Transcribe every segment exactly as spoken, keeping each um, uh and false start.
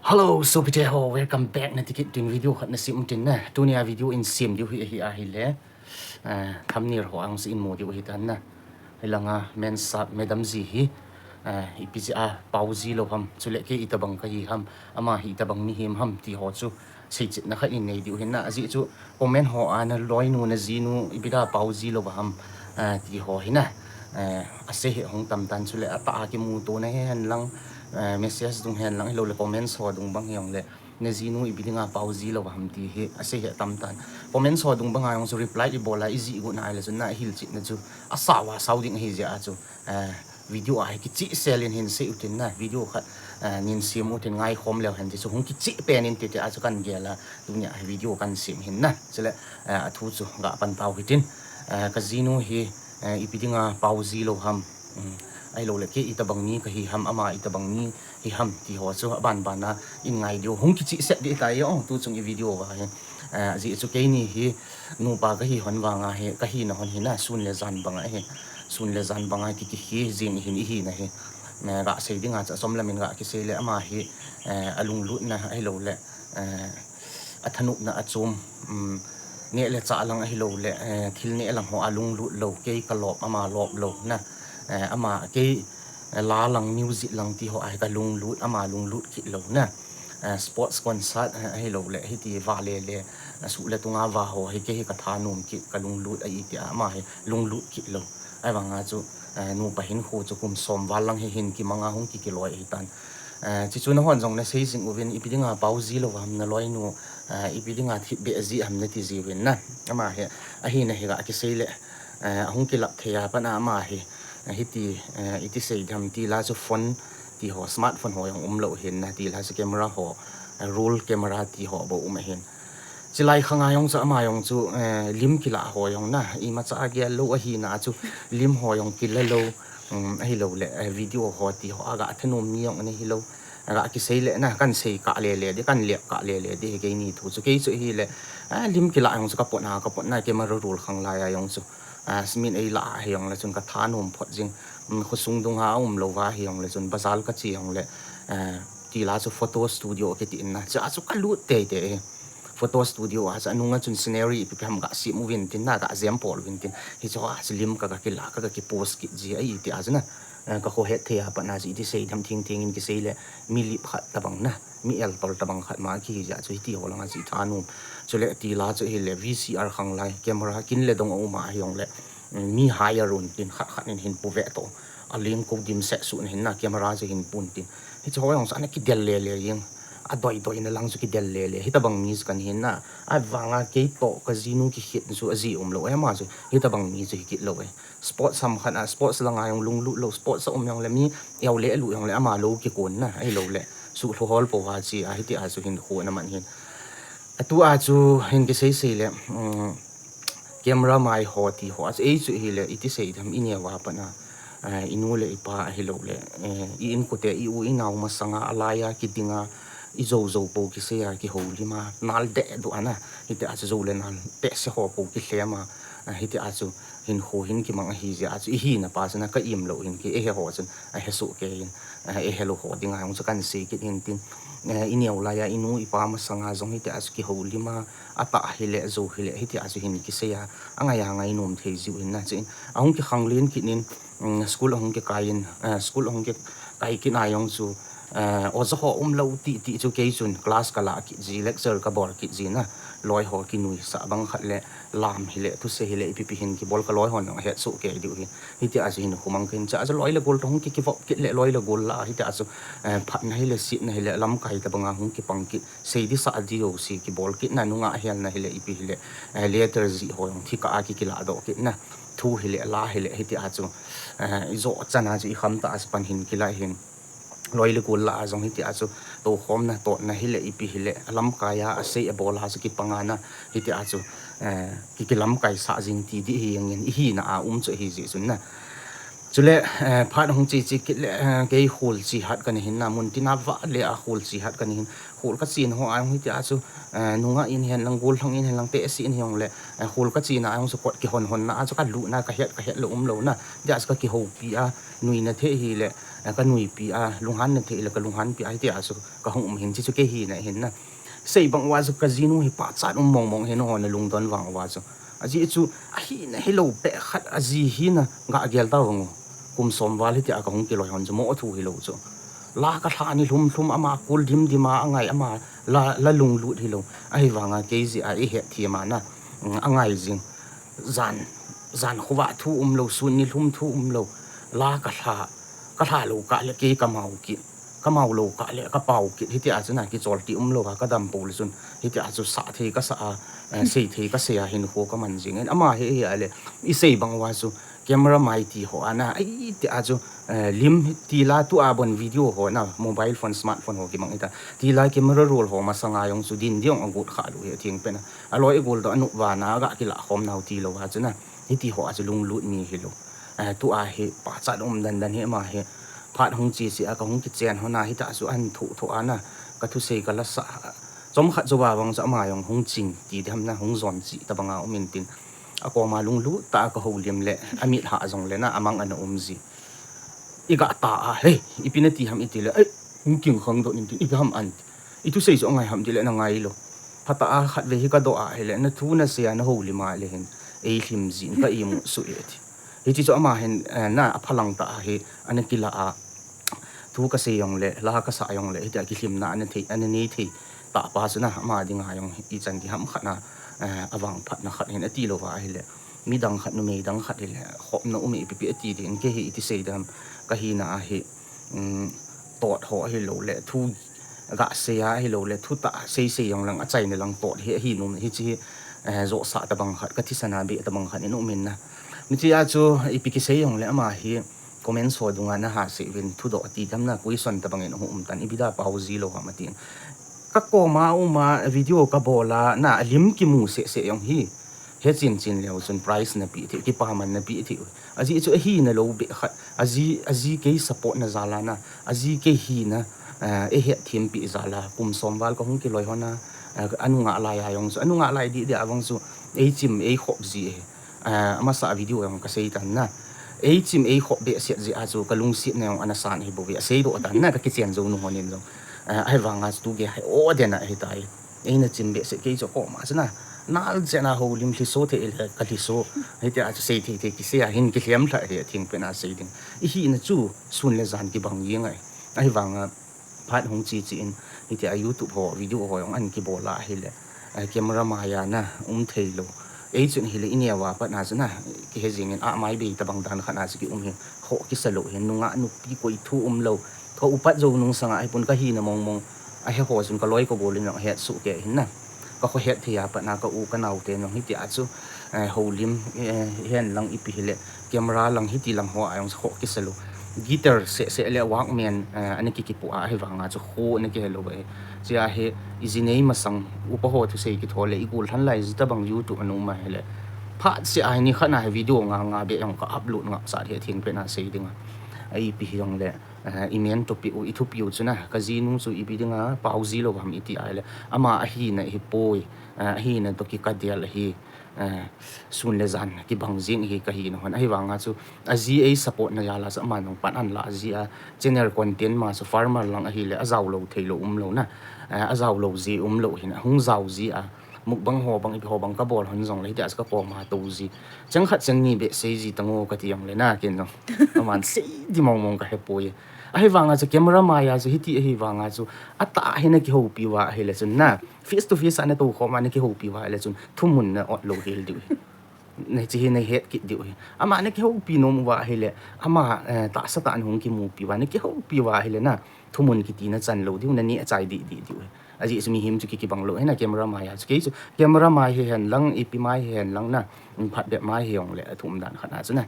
Hello, sopite ho, welcome back na tikit tin video khat na sem tin na. Tunia video in sem diu hi ahi ahile, eh, thumbnail ho ang se in mu diu hi tan na. Hilanga mensa madam ji hi, eh, ipi jeh a pao ji lou ham, chule kei itobang kahi ham, ama hi itobang mihem ham ti ho chu seichetna khat in nei diu hin na. Ajeh chu comment ho a na loinu na jinu ipi dia pao ji lou ham, eh, ti ho hi na. Eh, asei hi hung tam tan chule atah a kimuto na hen lang, eh, message dung hen lang hilou le comments ho dung bang hi hung le na jinu ipi dinga pao ji lou ham ti hi asei hi tam tan. Comments ho dung banga jong chu reply ibol a ijih got na ahile chun na hilchetna chu asao a sao ding ahi jeh a chu, eh, video a hi kicheh sel in hin sei u tin na, video khat, eh, nin sem u tin ngaikhom leu hen ti chu hung kicheh pen in ti ti a chu kan gel a, tunia hi video kan sem hin na. Chule, eh, athu chu ga pan tau hitin, eh, kajinu hi, eh, ipi dinga pao ji lou ham, um, ahilou le kei itobang mi kahi ham, ama itobang mi hi ham ti ho chu aban ban a in ngai diu hung kicheh set ding tai o, tu chung i video va hi. Eh, ajeh chu keini hi nupa kahi hon vanga hi, kahina hon hi na, sun le jan banga hi, sun le jan banga ki, kikhi jing hin ihina hi. Eh, ga sei dinga chu achom lam in ga kisei le ama hi, eh, alunglutna ahilou le, eh, athanopna achom, um, neh le chah lang ahilou le, eh, thil neh lang ho a lunglut lou, kei kalop, ama lop lou na, eh, ama kei, eh, la lang, music lang ti ho a hi kalunglut, ama lunglut kit lou na. Eh, sports concert, eh, ahilou le hiti va le le, eh, suh le tunga va ho hi kei hi kathanom kit, kalunglut ahi ti a, ama hi lunglut kit lou. Ahivanga chu, eh, nupa hinkho chu kum som val lang hi hin kimanga hung ki, kiloi ahi tan. Eh, chuchu nahon jong na sei jing uvin ipi dinga pao ji lou ham na loinu, eh, ipi dinga thipbeh ji ham na ti ji uvin na. Ama hi, ahina hi ga kisei le, eh, ahung kilap thei a pat a ama hi, eh, hiti, eh, iti sei ding ham ti la chu phone ti ho, smartphone ho jong um lou hin na ti la chu camera ho, eh, roll camera ti ho bou um ahin. Chulai khanga jong chu ama jong chu, eh, lim kila ho jong na, imacha a gel lou ahina chu lim ho jong kila lou, um, ahilou le, eh, video ho ti ho a ga thanom mi jong ana hilou. Aga kisei le na, kan sei kah le le ding, kan lep kah le le ding hi keini thu chu. Kei chu hile, a, lim kila jong chu kapot na, kapot na camera roll khang lai a jong chu, a, smin ei la a hi jong le chun kathanom phot jing. Um, khosung dunga aum lou va hi jong le chun bazar kache jong le, a, ti la chu photo studio kiti in na, cha chu kalut tei tei hi. Photo studio a chu anunga chun scenery ipi ipi ham ga sem uvin tin na, ga jem pol uvin tin. Hiche a chu lim ka, ga kila, ka, ga ki post kit ji ahi ti a chu na. Eh, ka kho het thei a pat na chu iti sei ding ham, thing thing in kisei le mi lip khat tabang na, mi el tol tabang khat ma kihi jeh a chu hiti ho langa chu ithanom. Chule ti la chu hile V C R khang lai, camera kin le dong aum a hi jong le, mm, mi hire un tin khat khat in hin pu ve to. Aleng ko dimset suh na hin na camera chu hin pun tin. Hiche ho jong chu ana kidel le le jeng. Adoi doi na lang chu kidel le le. Hitabang mi chu kan hin na. Ahivanga kei toh kajinu kikhet chu aji um lou. Ama chu hitabang mi chu hi kit lou e. Sports ham khat a, sports langa jong lunglut lou, sports a um jong le mi eu le lu jong le ama lou kikon na, ahilou le. Suhlhu hol po ha chi a, hiti a chu hinkho ana man hin. Atua chu hin kisei sei le, um, camera mai ho ti ho a chu ei chu hile, iti sei ding ham, ineo a pat na, eh, inu le ipa ahilou le, eh, i inkote, i u i nao masanga, alai a kidinga, i jou jou po kisei a, kihoulim a, nal deh doh a na, hiti a chu jou le nal, pehse ho po kilhem a, eh, hiti a chu, hinkho hin kimang ahi jeh a chu, ihina pa chu na ka im lou hin ki, eihe ho chun, ahe soh kei hin, eh, eihe lou ho dinga jong chu kan sei kit hin tin, eh, ineo lai a, inu ipa masanga jong hiti a chu kihoulim a, atah hile, jou hile, hiti a chu hin kisei a, angai a ngainom thei jiu hin na chu in, ahung kikhanglen kit in, um, school ahung kikai in, eh, school ahung kikai kit na jong chu, eh, oja ho um lou ti ti chu kei chun class ka la kit ji, lecture ka bol kit ji na, loi ho kinuisah bang khat le, lam hile, thusei hile, ipi ipi hin kibol ka loi hon jong ahet soh kei diu hin. Hiti a chu hin khumang ka hin cha, a chu loi le gol toh hung ki, kivop kit le, loi le gol la, hiti a chu, eh, phatna hile, setna hile, lamkai tabanga hung kipang kit, sei ding sah ding jouse kibol kit na, nungah helna hile, ipi hile, eh, letter jih ho jong thi kah a ki, kila doh kit na, thu hile, la hile, hiti a chu, eh, ijo chan a chu ikham tah a chu pan hin kila hin. Loi le gol la a jong hiti a chu, toukhomna, totna hile, ipi hile, alamkai a, asei abol a chu kipang a na, hiti a chu, eh, ki, kilamkai sah jing ti ding hi jeng in, ihina a um chu ahi jeh chun na. Chule, eh, phat ahung che che kit le, eh, kei khol che hat kana hin na, mun tin a vah le a khol che hat kana hin, khol ka chen ho a jong hiti a chu, eh, nungah in hen lang, gollhang in hen lang, tehse in hi jong le, eh, khol ka chen a jong chu kot kihon hon na a chu ka lut na, ka het, ka het le um lou na, hiti a chu ka kihoupi a, nuina thei hile, Ka nuipi a, lunghan na thei le ka lunghanpi a, hitia chu ka hung um hin, chi chu kei hina hin na. Sei bang uva chu ka jinu hi pachat um mong mong hin ho na lungdon vang uva chu. Ajeh chu, ahina hilou beh khat aji hina ga gel ta vang u. Kum som val hitia ka hung kiloi hon chu mo thu hilou chu. La ka lha ni lhum lhum ama kul dim dim a angai ama la, la lunglut hilou. Ahivanga kei jeh a i het thim a na. Angai jing. Jan, jan khovah thu umlou, sun ni lhum thu umlou. La ka lha, ka lha lou kah le kei ka mau kit. Ka mau lou kah le ka pau kit. Hitia chu na kichol ti umlou a ka dam pou le chun. Hitia chu sa thei ka sa a, sei thei ka sei a hinkho ka man jing in. Ama hi, hi a le, i sei bang uva chu camera mai ti ho a na, ai ti a chu, lim ti la tua bon video ho na, mobile phone, smartphone ho kimang hita. Ti la camera roll ho masanga jong chu din diong agot kha lou hi thing pen a. Aloi gol to anu vana ga kila khom nau tilou a chu na. Hiti ho a chu lunglut mi hilou. Tua hi pachat um dan dan hi ama hi. Phat hung che che a ka hung kichen hon a hita chu an thu thu a na. Ka thusei ka la sa. Chomkhat jou a vang chu ama jong hung ching ti dam na hung jon chi tabang a um in tin. Akoma lunglut tah a ka houlim le, amit ha jong le na, amang ana um ji. I ga ta a, hei, ipi na ti ham i ti le, ei, hung king khang doh in tin, ipi ham an ti. I thusei chu angai ham ti le, na ngai lou. Phatah a khatvei hi ka doh a, hile, na thu na sei a na houlim a le hin, ei lhim jin ka imu suh e ti. Hiti chu ama hin, na aphalang tah a hi, ana kila a. Thu ka sei jong le, la ka sa jong le, hitia kilhimna ana thei, ana nei thei tah pa chu na, ama dinga jong ichan kiham khat na, avangphatna khat hin atilou va ahile. Midang khat, numei dang khat hile, khopna um e ipi pi ati ding, kei hi iti sei dam, ka hina a hi, tot ho ahilou le, thu ga sei a ahilou le, thutah sei sei jong lang, achaina lang tot hi ahi nom, hiche hi, johsah tabang khat, ka thisan a beh tabang khat in um in na. Hitia chu ipi kisei jong le ama hi, comments ho dunga na ha sei uvin thudoh ti dam na question tabang in hung um tan, ipi dia pao ji lou ham atin. Ka koma uma video ka bol a na alim kimu seh seh jong hi. He chin chin leu chun prize na pe thei, kipaman na pe thei. Ajeh chu ahina lou beh khat, aji, aji kei support na jal a na, aji kei hina, eh, eihet thempi jal a, kum som val ka hung kiloi hon a, eh, anunga lai a jong chu, anunga lai dih dih a vang chu, eichim eikhop ji e. Eh, amasa video jong ka sei tan na. Eichim eikhop behseh jeh a chu ka lungsetna jong ana san ahi bouve, asei doh tan na, ka kichen jou nu hon in jong. Eh, ahivanga chu tu gei hi o den a ahitai. Eina chim behseh kei chu koma chu na. Nal chen a houlim lhiso thei le ka lhiso. Hitia chu sei thei thei kisei a hin kilhem lha hi thingpen a sei ding. Ihina chu sun le jan kibang jeng ahi. Ahivanga phat hung che che in, hitia YouTube ho, video ho jong an kibol a ahile, eh, camera maiya na um thei lou. Eichun hile ineo a pat na chu na, kihe jeng in amai bei tabang dan khat na chu kium hi, khoh kisa lou hin, nungah nupi koi thu um lou. Ka upat jou nung sanga ahipon ka hina mong mong, ahe ho chun ka loi ka gol in jong ahet soh kei hin na. Ka khohet thei a pat na ka u ka nao ten jong hitia chu, eh, houlim, eh, hen lang ipi hile, camera lang hiti lam ho a jong chu khoh kisa lou. Guitar seh seh le Walkman, eh, ana kikipoh a ahivanga chu khoh ana kihe lou e. Chea hi iji nei masang upa ho thusei kithol le igol lhan lai ji tabang YouTube a na um a hile. Phat seh a hi ni khat na hi video nga nga beh jong ka upload ngap sah hi thingpen a sei ding a. Ipi hi jong le, eh, i men topic u, i thupi u chu na, ka jinu chu ipi dinga pao ji lou ham iti ahile. Ama ahina hi poi, eh, ahina toh kikadel ahi. Eh, sun le jan kibang jeng hi ka hina hon. Ahivanga chu aji ei support na jal a chu aman jong pan an la ji a, channel content ma chu farmer lang ahile ajao lou thei lou um lou na. Eh, ajao lou ji um lou hin ahung jao ji a. Mukbang ho bang ipi ho bang ka bol hon jong le hitia chu ka koma tou ji. Cheng khat cheng ni beh sei ji tango ka ti jong le na ken jong. Aman sei di mong mong ka he poi. Ahivanga chu camera maiya chu hiti ahivanga chu atah hi na kihoupi uva ahile chun na. Face to face a na tou khom a na kihoupi uva ahile chun thumun na ot lou hel diu hi. Na hiche hi na het kit diu hi. Ama na kihoupi nom uva ahile, ama, eh, tahsa tah a na hung kimupi uva, na kihoupi uva ahile na, thumun kiti na chan lou diu, na neh achai dih dih diu hi. Ajeh chu mihem chu ki kibang lou hi na camera maiya chu. Kei chu camera mai hi hen lang, ipi mai hi hen lang na, phat bep mai hi jong le, athum dan khat na chu na.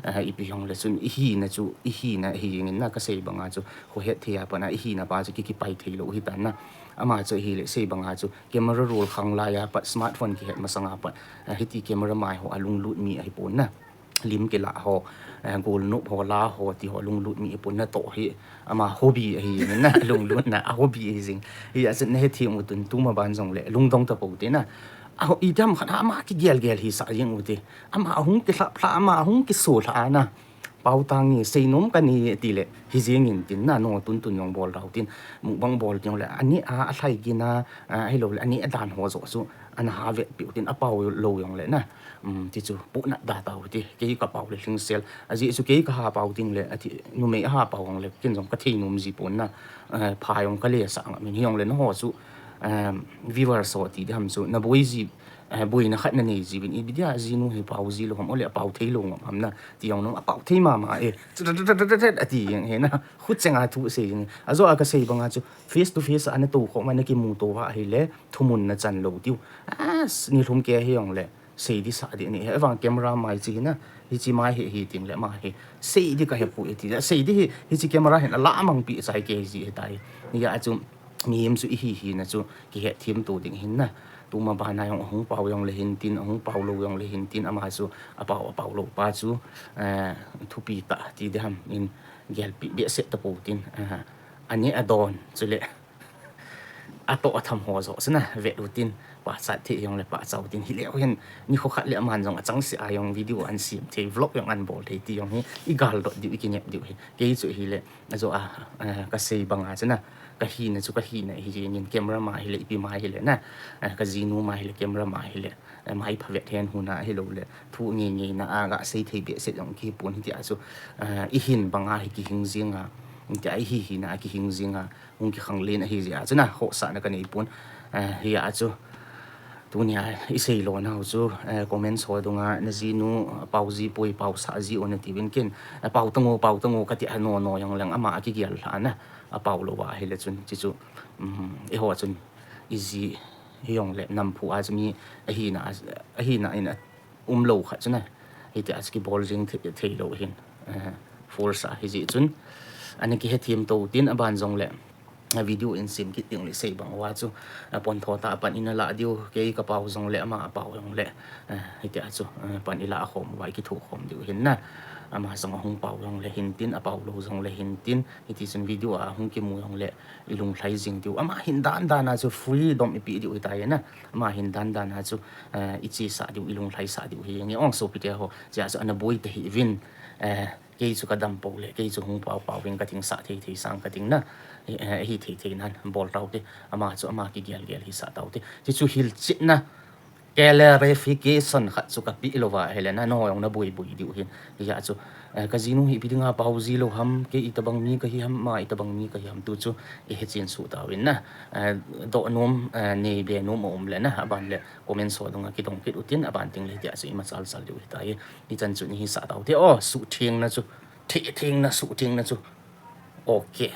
Eh, ipi jong le chun, ihina chu, ihina hi jeng in na ka sei banga chu, khohet thei a pat na, ihina pa chu ki kipai thei lou hi tan na. Ama chu ahile sei banga chu, camera roll khang lai a pat, smartphone kihet masang a pat, eh, hiti camera mai ho a lunglut mi ahipon na. Lim kila ho, eh, golnop ho, la ho, ti ho lunglut mi ahipon na toh hi, ama hobby ahi jeng in na, lunglutna a hobby ahi jeng. Hijeh chun na he thim u tun tuma ban jong le, lungdong tapou te na. Aho, itam khat ama kigel gel hisah jeng u te. Ama ahung kilhap lha, ama ahung kiso lha a na. Pao tange, seinom kanei e tile, hijeng in tin na, no tuntun jong bol tau tin, mukbang bol teng le, aneh a, alhai gin a, ahilouleh aneh dan ho joh chu, ana ha vetpeh u tin, apao lou jongle na. Um, ti chu, puhnat da tau ti, kei kapao le lhingsel. Ajeh chu kei kaha pao ding le, ati, numei aha pao jongle, ken jong kathei nom ji pon na, pha jong kale sah ngam in, hijongle naho chu, viewers ho ti diham chu, naboi ji, boina khat nanei jiuvin, ipi dia jinu hi pao ji lou ham, ole apao thei lou ngam ham na, ti jong nom, apao thei mama e, ati jeng hi na, khucheng a thu sei jeng. Ajoh a kasei banga chu, face to face a natou khom a nakimuto uva ahile, thumun nachan lou tiu. Nilhum kei hijongle, sei di sah di ahi, ahivang camera mai chi hi na, hiche mai hi, hi tengle ama hi, sei di kahepoi ti, sei di hi, hiche camera hin alah mangpeh chai kei ji hitai. Hijeh a chu, mihem chu ihi hina chu, kihetthem to ding hin na. Tuma bana jong ahung pao jongle hin tin, ahung pao lou jongle hin tin, ama chu, apao, apao lou pa chu, thupi tah ti diham in, gelpeh behseh tapou tin, aneh adon, chule atoh atham ho joh chu na, vet u tin, pachat thei jongle pachat u tin, hileu hen, nikho khat le aman jong achangseh a jong video ahin sem thei, vlog jong ahin bol thei ti jong hi, igaldot diu, ikinep diu hi, kei chu hile, ajoh a, kasei banga chu na, kahina chu kahina hi jeng in, camera ma hile, ipi ma hile na, kajinu ma hile, camera ma hile, mai phavet hen huna ahiloule, thu ngei ngeina a gasei thei behseh jong kihipon, hitia chu, ihin banga hi kihing jeng a, hitia ihi hina a kihing jeng a, hung kikhanglen ahi jeh a chu na, khohsahna kanei pon, hia chu, tunia isei lonau chu, comments ho dunga najinu apao ji poi, paosah ji o natiuvin, ken, pao tango, pao tango kati a, no no jongleng ama akigel lhah na, apao louva ahile chun, chi chu, eiho chun, iji hijongle namphu a chu mi ahina, ahina in umlou khat chu na, hitia chu kibol jeng thei, theilou hin, force a hijeh chun, ana kihethem to tin, aban jongle, video in sem kit ding le sei bang uva chu, pontho tah a pan ina lah diu, kei kapao jongle ama apao jongle, hitia chu, pan ilah khom uva ikithokhom diu hin na, ama jong ahung pao jongle hin tin, apao lou jongle hin tin, hitichun video a hung kimu jongle, ilunglhai jing diu, ama hin dan dan a chu freedom ipeh diu hitai na, ama hin dan dan a chu, ichesah diu, ilunglhaisah diu hi jeng e, ong sopite ho, chea chu ana boi tahih uvin, kei chu kadam pou le, kei chu hung pao pao vin kading sah thei thei sang kading na, ahi thei thei nan bol taute, ama chu ama kigel gel hisah taute, ti chu hilchetna, clarification khat chu kapeh louva ahile na, nangho jong naboi boi diu hin, hia chu, kajinu hi ipi dinga pao ji lou ham, kei itobang mi kahi ham, ama itobang mi kahi ham, tu chu ihechen soh tauvin na, dohnom, neibe nom aum le na, aban le comment ho dunga kidong kit utin, aban tengle hitia chu imachal chal diu hitai, hichan chu ihisah taute, o, suhthengna chu, thehthengna, suhthengna chu, ok.